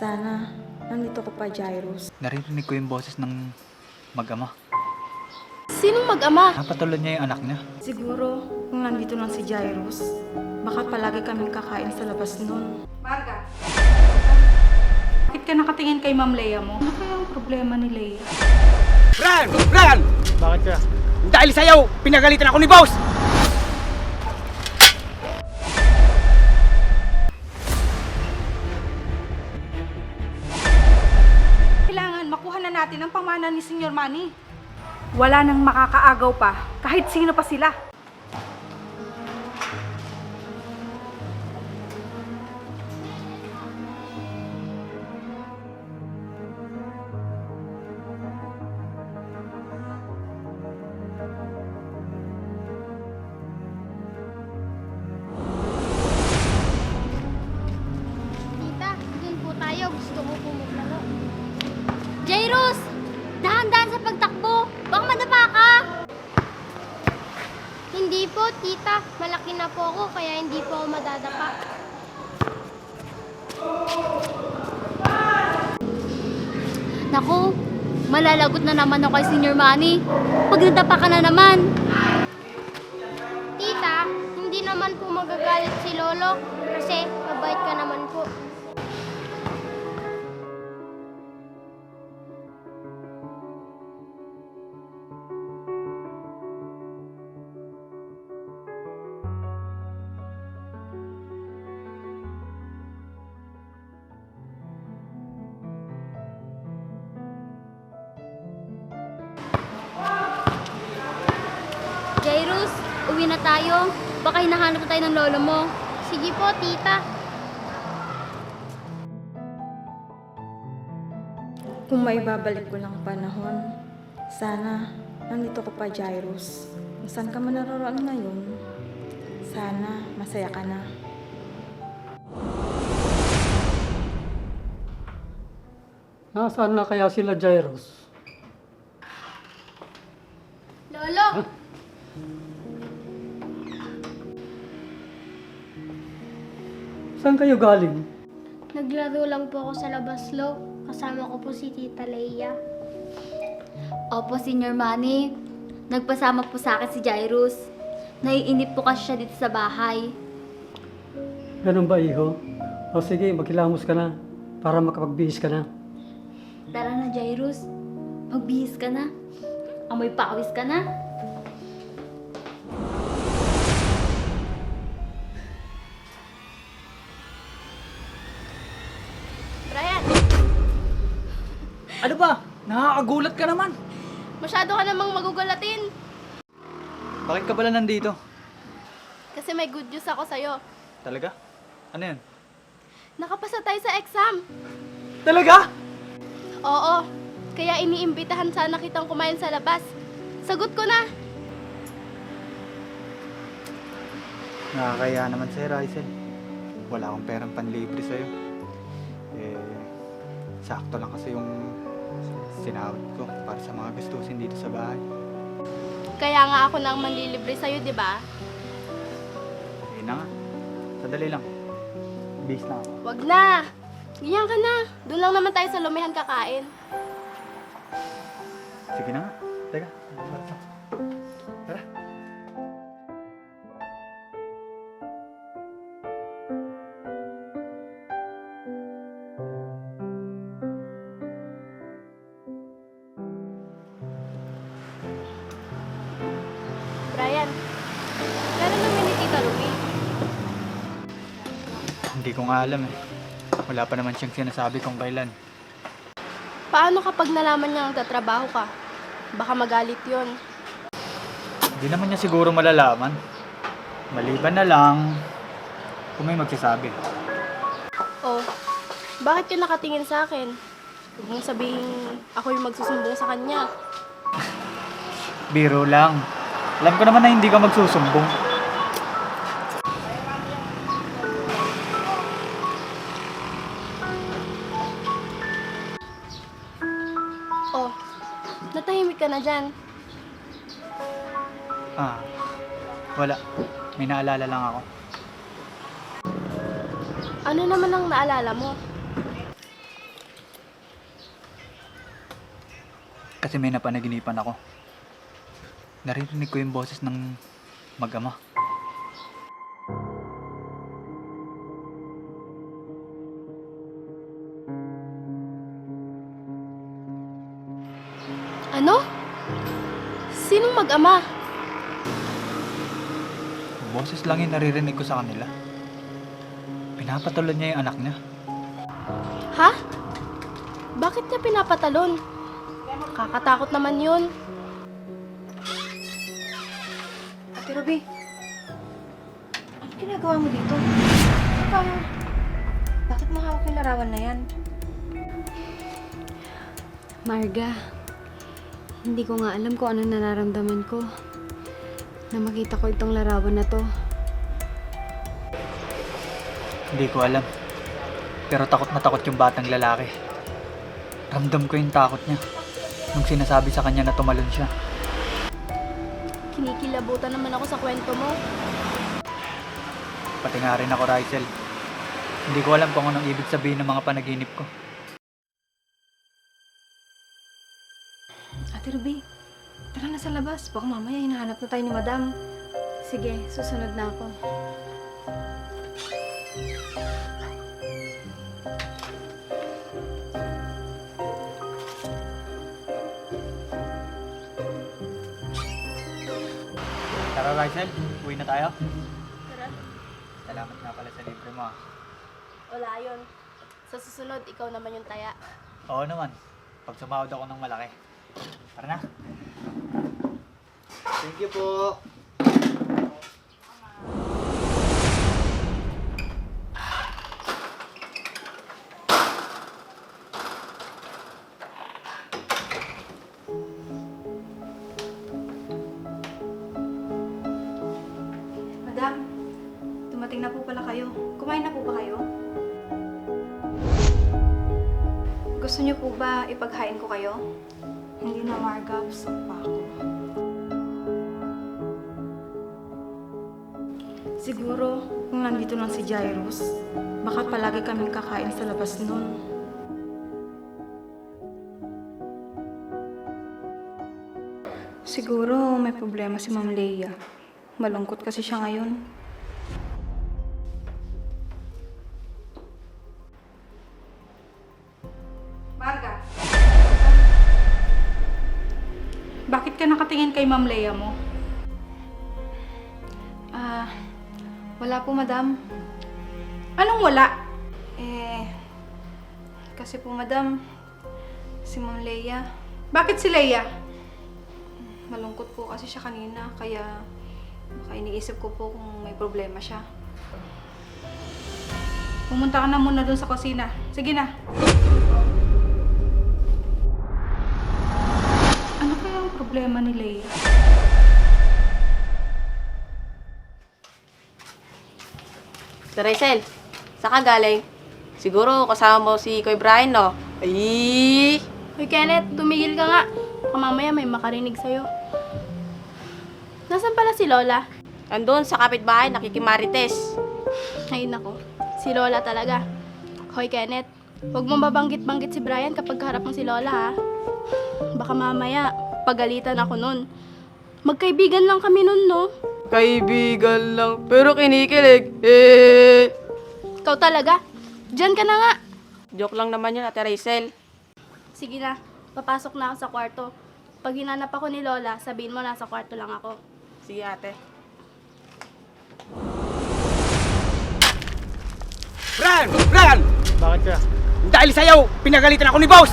Sana nandito ka pa, Jairus. Naririnig ko yung boses ng mag-ama. Sinong mag-ama? Napatulad niya yung anak niya. Siguro, kung nandito lang si Jairus, baka palagi kaming kakain sa labas nun. Marga, bakit ka nakatingin kay Ma'am Leia mo? Ano kaya ang problema ni Leia? Brian! Brian! Bakit ka? Dahil sa'yo, pinagalitan ako ni boss! Kailangan makuha na natin ang pamana ni Sr. Manny. Wala nang makakaagaw pa, kahit sino pa sila. Tita, dun po tayo. Gusto ko po maglaro. Jairus! Dahan-dahan sa pagtakbo! Baka madapa ka! Hindi po, tita. Malaki na po ako, kaya hindi po ako madadapa. Naku, malalagot na naman ako kay Sr. Manny. Pag nadapa ka na naman. Tita, hindi naman po magagalit si Lolo kasi mabait ka naman po. Jairus, uwi na tayo. Baka hinahanap na tayo ng lolo mo. Sige po, tita. Kung may babalik ko lang panahon, sana nandito ka pa, Jairus. Kung saan ka man naroon ngayon, sana masaya ka na. Nasaan na kaya sila, Jairus? Lolo! Saan kayo galing? Naglaro lang po ako sa labas, Lo. Kasama ko po si Tita Leia. Opo, Sr. Manny. Nagpasama po sa akin si Jairus. Naiinip po kasi siya dito sa bahay. Ganun ba, iho? O sige, maghilamos ka na para makapagbihis ka na. Tara na, Jairus. Magbihis ka na. Amoy pawis ka na. Brian, Ano ba? Nakakagulat ka naman. masyado ka namang magugulatin. Bakit ka pala nandito? Kasi may good news ako sa'yo. Talaga? Ano yan? Nakapasa tayo sa exam. Talaga? Oo, kaya iniimbitahan sana kitang kumain sa labas. Sagot ko na. Nakakaya naman sa'yo, Rysel. Wala akong perang panlibre sa'yo. Sakto lang kasi yung sinahod ko para sa mga gastusin dito sa bahay. Kaya nga ako nang manlilibre sa'yo, di ba? Ayun na nga. Sadali lang. Bis na ako. Wag na. Ganyan ka na. Doon lang naman tayo sa lumihan kakain. Sige na nga. Teka. Tara. Brian, gano'n naman ni Tita Ruby? Hindi ko nga alam eh. Wala pa naman siyang sinasabi kung kailan. Paano kapag nalaman niya nagtatrabaho ka? Baka magalit yon. Hindi naman niya siguro malalaman. Maliban na lang kung may magsasabi. Oh, bakit ka nakatingin sa akin? Huwag mong sabihin ako yung magsusumbong sa kanya. Biro lang. Alam ko naman na hindi ka magsusumbong. Oh, natahimik ka na dyan. Wala. May naalala lang ako. Ano naman ang naalala mo? kasi may napanaginipan ako. Naririnig ko yung boses ng mag-ama. Ano? Sinong mag-ama? Boses lang yung naririnig ko sa kanila. Pinapatulad niya yung anak niya. Ha? Bakit niya pinapatalon? Kakatakot naman yun. Ate Ruby, ano ginagawa mo dito? Bakit mo hawak yung larawan na yan? Marga, hindi ko nga alam kung ano nararamdaman ko na makita ko itong larawan na to. Hindi ko alam. Pero takot na takot yung batang lalaki. Ramdam ko yung takot niya nung sinasabi sa kanya na tumalon siya. Kinikilabutan naman ako sa kwento mo. Pati nga rin ako, Rysel. Hindi ko alam kung anong ibig sabihin ng mga panaginip ko. Ate Ruby, tara na sa labas. Baka mamaya hinahanap na tayo ni Madam. Sige, susunod na ako. Tara, Rysel. Uwi na tayo. Salamat nga pala sa libre mo. Wala yun. Sa susunod, ikaw naman yung taya. Oo naman. Pag sumahod ako ng malaki. Tara na. Thank you po. Madam, dumating na po pala kayo. Kumain na po ba kayo? Gusto niyo po ba ipaghain ko kayo? Hindi na, Marga. Busog pa ako. Siguro, kung nandito lang si Jairus, baka palagi kaming kakain sa labas nun. Siguro may problema si Ma'am Leia. Malungkot kasi siya ngayon. Marga! Bakit ka nakatingin kay Ma'am Leia mo? Wala po, madam. Anong wala? Kasi po, madam, si Ma'am Leia. Bakit si Leia? Malungkot po kasi siya kanina, kaya baka iniisip ko po kung may problema siya. Pumunta ka na muna doon sa kusina. Sige na. Ano kaya ang problema ni Leia? Sir Rysel, saan ka galing? Siguro kasama mo si Kuya Brian, no? Ay! Hoy Kenneth, tumigil ka nga. Baka mamaya may makarinig sa'yo. Nasaan pala si Lola? Andun sa kapitbahay, nakikimarites. Ay nako, si Lola talaga. Hoy Kenneth, huwag mong babanggit-banggit si Brian kapag harap mo si Lola, ha? Baka mamaya, pagalitan ako nun. Magkaibigan lang kami nun, no? Kaibigan lang, pero kinikilig. Ikaw talaga. Diyan ka na nga. Joke lang naman yun, Ate Rysel. Sige na, papasok na ako sa kwarto. Pag hinanap ako ni Lola, sabihin mo nasa kwarto lang ako. Sige, ate. Brian! Brian! Bakit ka? Dahil sa'yo, pinagalitan ako ni Boss!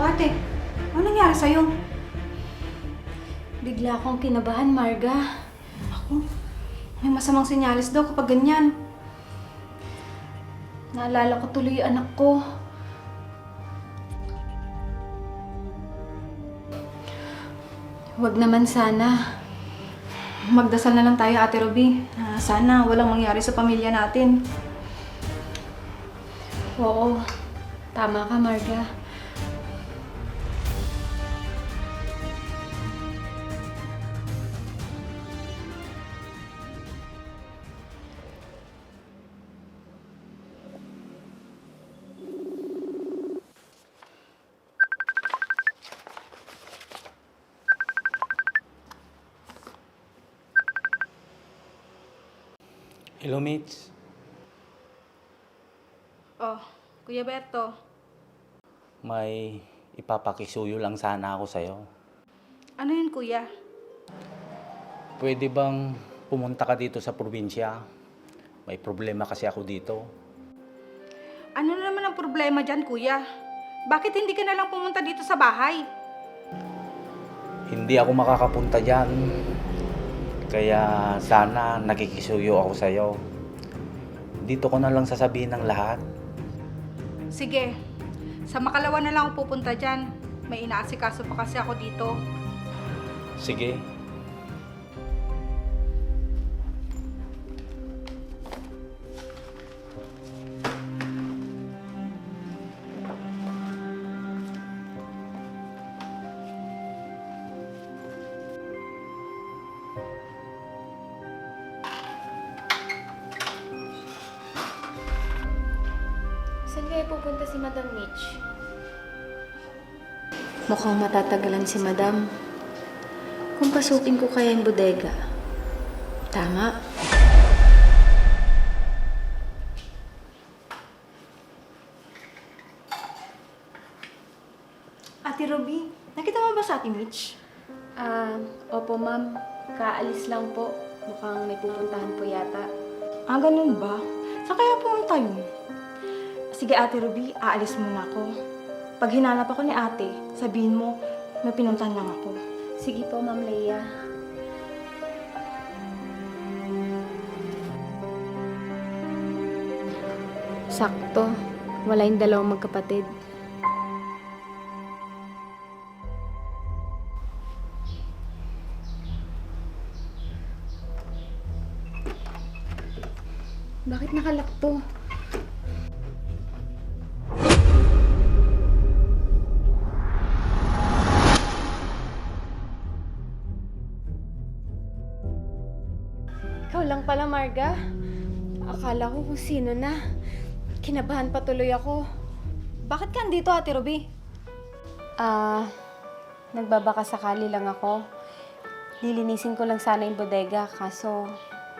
Ate, ano nangyari sa'yo? Bigla akong kinabahan, Marga. Ako, may masamang sinyalis daw kapag ganyan. Naalala ko tuloy yung anak ko. Huwag naman sana. Magdasal na lang tayo, Ate Ruby. Sana walang mangyari sa pamilya natin. Oo, tama ka, Marga. Hello, mates. Oh, Kuya Berto. May ipapakisuyo lang sana ako sa'yo. Ano yun, Kuya? Pwede bang pumunta ka dito sa probinsya? May problema kasi ako dito. Ano na naman ang problema dyan, Kuya? Bakit hindi ka na lang pumunta dito sa bahay? Hindi ako makakapunta dyan. Kaya sana nakikisuyo ako sa'yo. Dito ko na lang sasabihin ng lahat. Sige, sa Makalawa na lang ako pupunta dyan. May inaasikaso pa kasi ako dito. Sige. Saan kaya pupunta si Madam Mitch? Mukhang matatagalan si Madam. Kung pasukin ko kaya yung bodega. Tama. Ate Ruby, nakita mo ba sa Ate Mitch? Opo ma'am. Kaalis lang po. Mukhang may pupuntahan po yata. Ah, ganun ba? Saan kaya pumunta yun? Sige, Ate Ruby, aalis muna ako. Pag hinanap ako ni ate, sabihin mo, may pinuntahan lang ako. Sige po, Ma'am Leia. Sakto. Wala yung dalawang magkapatid. Bakit nakalak to? Ikaw lang pala, Marga. Akala ko kung sino na. Kinabahan pa tuloy ako. Bakit ka andito, Ate Ruby? Nagbabaka sakali lang ako. Lilinisin ko lang sana yung bodega, kaso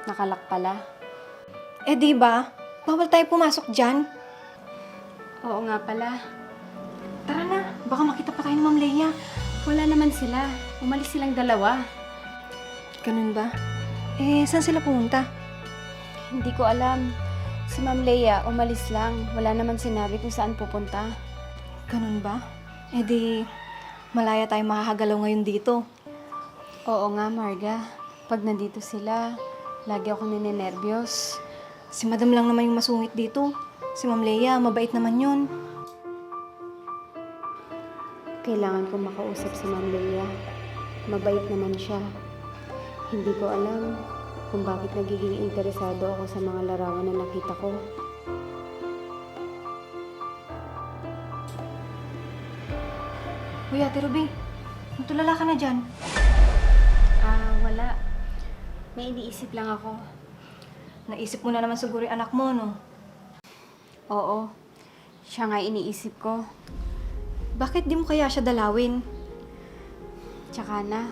nakalak pala. Eh di ba? Bawal tayo pumasok dyan. Oo nga pala. Tara na, baka makita pa tayo ni Ma'am Leia. Wala naman sila. Umalis silang dalawa. Ganun ba? Eh, saan sila pumunta? Hindi ko alam. Si Ma'am Leia, umalis lang. Wala naman sinabi kung saan pupunta. Ganun ba? Eh di, malaya tayo makakagalaw ngayon dito. Oo nga, Marga. Pag nandito sila, lagi ako ninenervyos. Si Madam lang naman yung masungit dito. Si Ma'am Leia, mabait naman yun. Kailangan ko makausap si Ma'am Leia. Mabait naman siya. Hindi ko alam kung bakit nagiging interesado ako sa mga larawan na nakita ko. Uy, Ate Ruby, natulala ka na dyan. Wala. May iniisip lang ako. Naisip mo na naman siguro yung anak mo, no? Oo. Siya nga iniisip ko. Bakit di mo kaya siya dalawin? Tsaka na,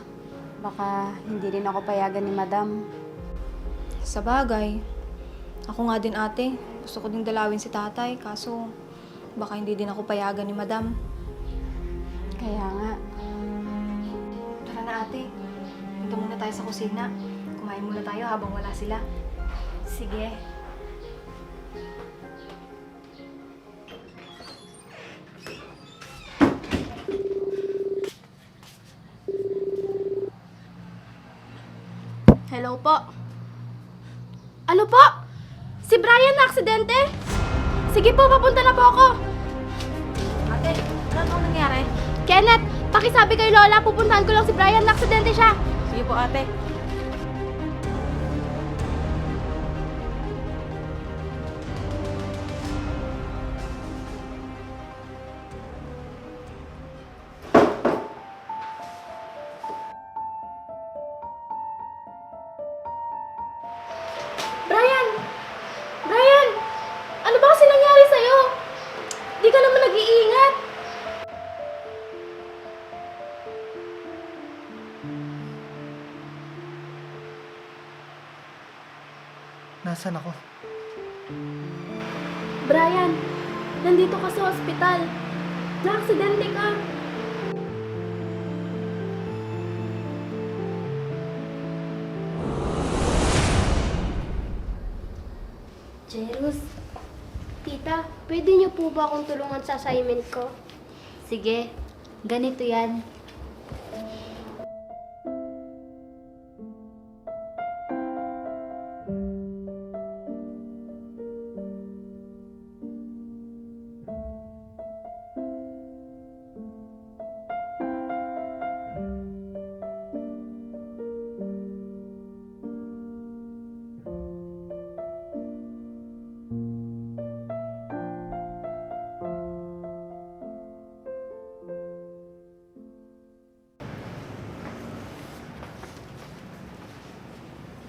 baka hindi rin ako payagan ni Madam. Sa bagay. Ako nga din, ate. Gusto ko din dalawin si tatay, kaso baka hindi din ako payagan ni Madam. Kaya nga. Tara na, ate. Punta muna tayo sa kusina. Kumain muna tayo habang wala sila. Sige. Hello po. Ano po? Si Brian na aksidente? Sige po, papunta na po ako. Ate, ano nangyari? Kenneth, pakisabi kay Lola, pupuntahan ko lang si Brian, na aksidente siya. Sige po ate. Nasaan ako? Brian, nandito ka sa ospital. Na-aksidente ka. Jairus, tita, pwede niyo po ba akong tulungan sa assignment ko? Sige, ganito yan.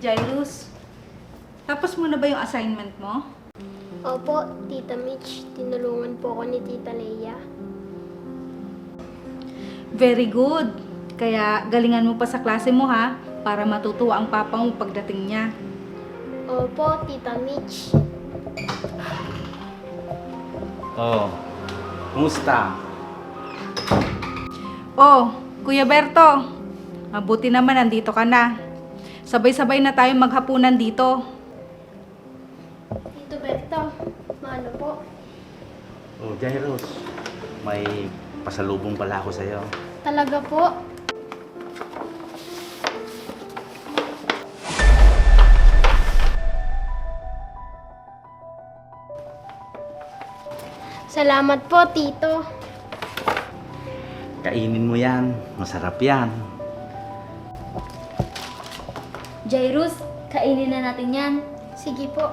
Jairus, tapos mo na ba yung assignment mo? Opo, Tita Mitch, tinulungan po ako ni Tita Leia. Very good. Kaya galingan mo pa sa klase mo ha, para matutuwa ang papa mo pagdating niya. Opo, Tita Mitch. Oh, kumusta? Oh, Kuya Berto, mabuti naman nandito ka na. Sabay-sabay na tayo maghapunan dito. Tito Berto, maano po? Oh, Jairus, may pasalubong pala ako sa'yo. Talaga po? Salamat po, Tito. Kainin mo yan. Masarap yan. Jairus, kainin na natin yan. Sige po.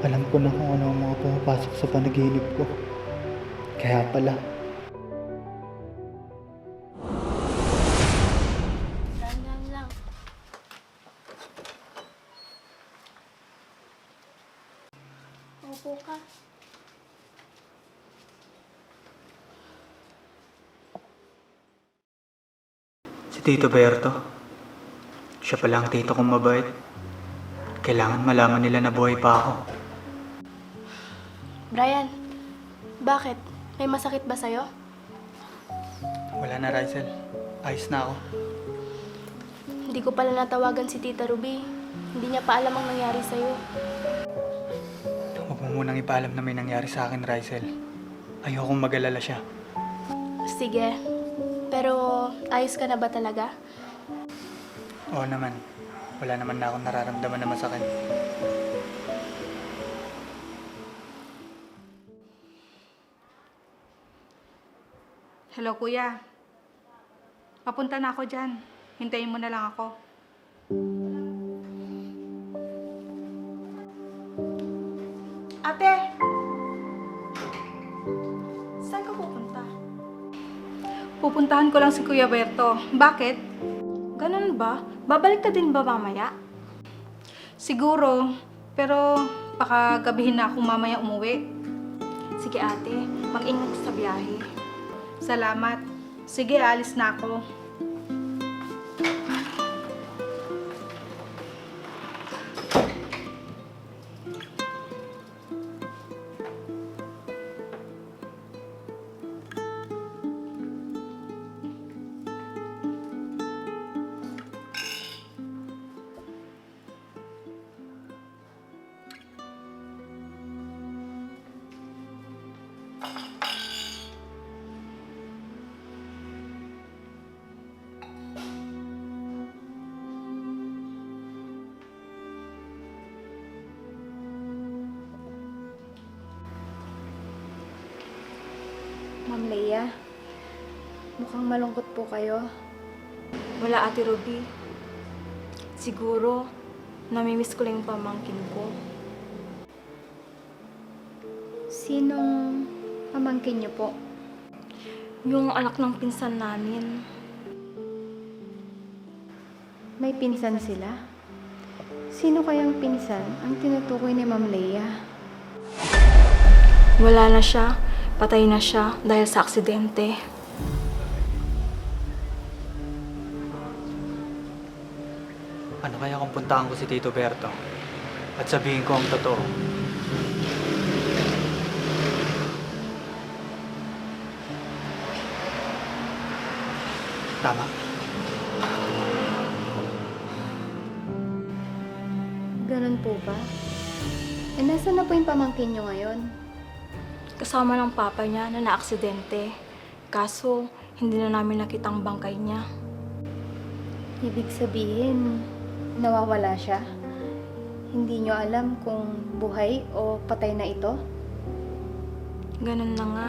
Alam ko na kung ano ang mga pumapasok sa panaginip ko. Kaya pala, Dahan-dahan lang. Opo ka. si Tito Berto. Siya pala ang tito kong mabait. Kailangan malaman nila na buhay pa ako. Brian, bakit? May masakit ba sa'yo? Wala na, Rysel. Ayos na ako. Hindi ko pala natawagan si Tita Ruby. Hindi niya pa alam ang nangyari sa'yo. Huwag mo munang ipaalam na may nangyari sa akin, Rysel. Ayokong mag-alala siya. Sige. Pero ayos ka na ba talaga? Oo naman. Wala naman na akong nararamdaman na masakit. Hello, Kuya. Papunta na ako dyan. Hintayin mo na lang ako. Ate! Saan ka pupunta? Pupuntahan ko lang si Kuya Berto. Bakit? Ganun ba? Babalik ka din ba mamaya? Siguro. Pero baka gabihin na akong mamaya umuwi. Sige ate, mag-ingat sa biyahe. Salamat. Sige, alis na ako. Ma'am Leia, mukhang malungkot po kayo. Wala, Ate Ruby. Siguro, namimiss ko lang yung pamangkin ko. Sinong pamangkin niyo po? Yung anak ng pinsan namin. May pinsan sila? Sino kayang pinsan ang tinutukoy ni Ma'am Leia? Wala na siya. Patay na siya dahil sa aksidente. Ano kaya kung puntahan ko si Tito Berto at sabihin ko ang totoo? Tama. Ganun po ba? Nasaan na po yung pamangkin nyo ngayon? Kasama ng papa niya na naaksidente. Kaso, hindi na namin nakita ang bangkay niya. Ibig sabihin, nawawala siya? Hindi nyo alam kung buhay o patay na ito? Ganun na nga.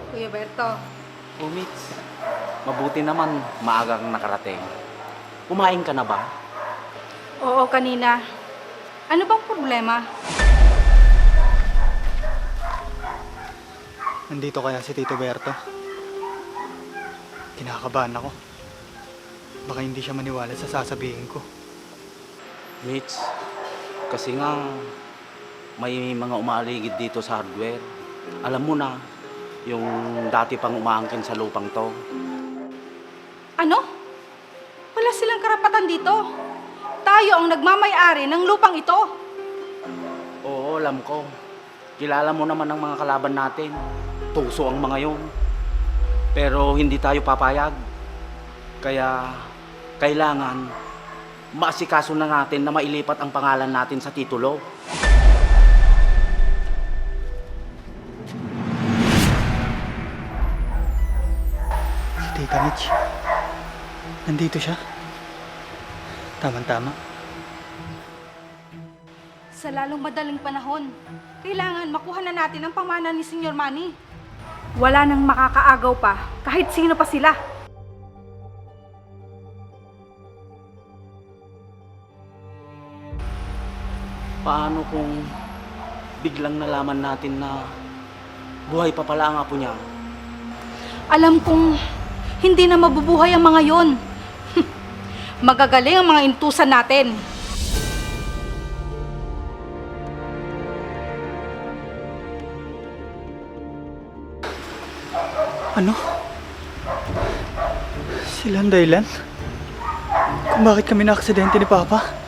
Kuya Berto, Umits, mabuti naman maagang nakarating. Kumain ka na ba? oo kanina. Ano bang problema? Nandito kaya si Tito Berto? Kinakabahan ako. Baka hindi siya maniwala sa sasabihin ko. Mitch, kasi nga may mga umaaligid dito sa hardware. Alam mo na, yung dati pang umaangkin sa lupang to. Ano? Wala silang karapatan dito. Tayo ang nagmamay-ari ng lupang ito. Oo, alam ko. Kilala mo naman ang mga kalaban natin. Tuso ang mga yun. Pero hindi tayo papayag. Kaya kailangan maasikaso na natin na mailipat ang pangalan natin sa titulo. Tita Mitch, nandito siya. Tama-tama. Sa lalong madaling panahon, kailangan makuha na natin ang pamana ni Sr. Manny. Wala nang makakaagaw pa, kahit sino pa sila. Paano kung biglang nalaman natin na buhay pa pala ang apo niya? Alam kong hindi na mabubuhay ang mga yon. Magagaling ang mga intusan natin. Ano? Sila ang dahilan? Kung bakit kami na-aksidente ni Papa?